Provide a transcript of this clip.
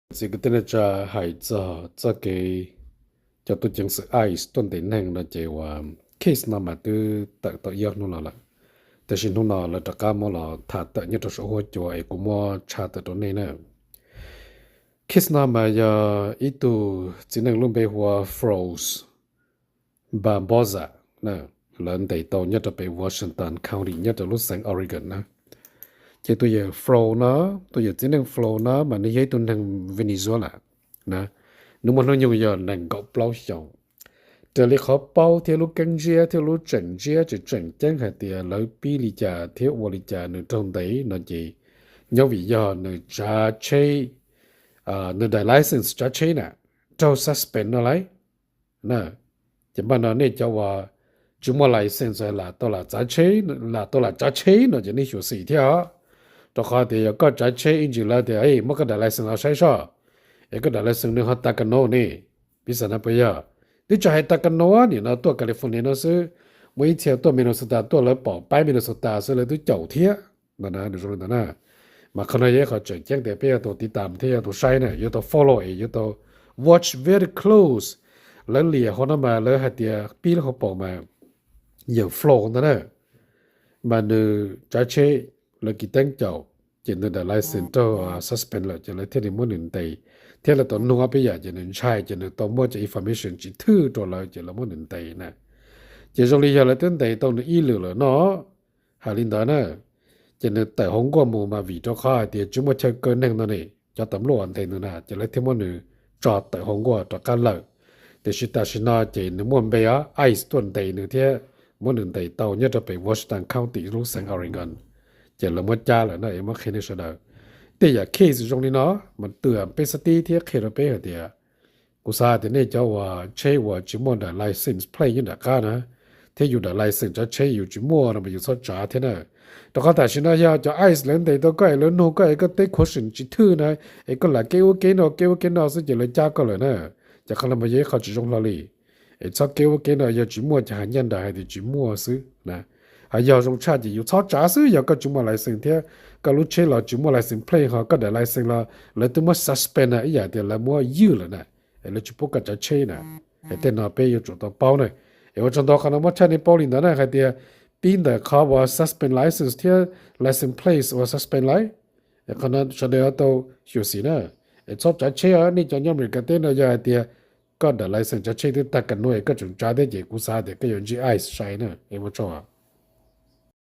Txiv kwv tij neej tsa, hais txog txoj kev cov tub ceev xwm ICE tuaj ntes neeg no ces uas case no mas twb tawm tau ib ob hnub no lawm, tiam sis hnub no lawv rov qab muab los tham tawm nyob rau saum huab cua es kuv muab tshaj tawm rau nej na. Case no mas yog ib tug txiv neej lub npe hu ua Froz Barboza, lawv ntes tau nyob rau pem Washington County nyob rau lub xeev Oregon na. Ces tus yawg Froz no, tus yawg txiv neej Froz no mas nws yog ib tug neeg Venezuela na. Nws muaj hnub nyoog yog nees nkaum plaub xyoos. Raws li qhov paub thiab lub keeb ntsiab thiab lub tseem ntsiab tseem tseem ceeb hais tias lawv pib li cas thiab ua li cas nws raug ntes no ces nyob vim yog nws tsav tsheb, nws daim license tsav tsheb na raug suspend no lauj. Ces npaj no nej cov uas tsis muaj license lam tau lam tsav tsheb, lam tau lam tsav tsheb no ces nej xyuam xim thiab os. Rau qhov tias yog koj tsav tsheb ib ntsis lawv tias muab koj daim license los saib soj, es koj daim license nws ho tas ka no ne. Piv xam no puas yog? Twb tsis hais tas ka no, nim no tuaj California no xwb, muaj ib txhia tuaj Minnesota tuaj lawv pom paib Minnesota xwb lawv twb caum thiab. Ntawd na, nws zoo li ntawd na. Mas qhov no yog ib qhov tseem ceeb tias peb yuav tau tiv tam thiab yuav tau saib na, yuav tau follow es yuav tau watch very close. Lawv liam hauv no mas lawv hais tias pib lub hauv paus mas yawm Flo ntawd na, mas nws tsav tsheb lawv kis teeb caum, ces nws daim license raug suspend lawm ces lawv thiaj li muab nws ntes, thiab lawv tau nug ob peb yam ces nws ntshai ces nws tau muab cov information tsis thwj rau lawv ces lawv muab nws ntes na. Ces zoo li yog lawv twb ntes tau nws ib lwm lawm no, hais li ntawd na. Ces nws tawm hauv nkuaj mus mas vim rau qhov hais tias tsis muaj chaw kaw neeg no ne, cov tas npluaj uas ntes nws na ces lawv thiaj muab nws tso tawm hauv nkuaj rov qab lawm. Tiam sis tam sim no ces nws muaj npe os, ICE tuaj ntes nws thiab muab nws ntes tau nyob rau pem Washington County lub xeev Oregon. Ces lawv muab cab lawm na, es muab qhia nej sawv daws. Tej yam case zoo li no mas twb peb xav tib thiab qhia rau peb hais tias, kuv xav tias nej cov uas tsheb uas tsis muaj daim license plate nyob nram qab na, thiab yus daim license tsav tsheb yus tsis muaj no mas yus txhob tsav thiab na. Rau qhov tam sim no yog cov ICE lawv ntes tau koj es lawv nug koj es koj teb question tsis thwj na, es koj lam keb ub keb no keb ub keb no xwb ces lawv cab koj lawm na. Ces qhov no mas yog ib qho tsis zoo hlo li. Es txhob keb ub keb no, yog tsis muaj ces hais ncaj nraim hais tias tsis muaj xwb na. Hos yog zoo tshaj ces yus txhob tsav xwb, yog koj tsis muaj license thiab koj lub tsheb los tsis muaj license plate ho koj daim license los lawv twb muab suspend na, ib yam tias lawv muab ywj lawm na, es lawv tsis pub koj tsav tsheb na. Es tej no peb yuav tsum tau paub na. Es ua tsaug ntau qhov no muab tshaj nej paub li ntawd na hais tias pib ntawm qhov uas suspend license thiab license plate uas suspend lawm. Es qhov no sawv daws yuav tau xyuam xim na. Es txhob tsav tsheb os, nej cov nyob Amelikas teb no yog hais tias koj daim license tsav tsheb twb tag ka nuav es koj tseem tsav thiab ces kuv xav tias koj yuav ntsib ICE sai na. Es ua tsaug.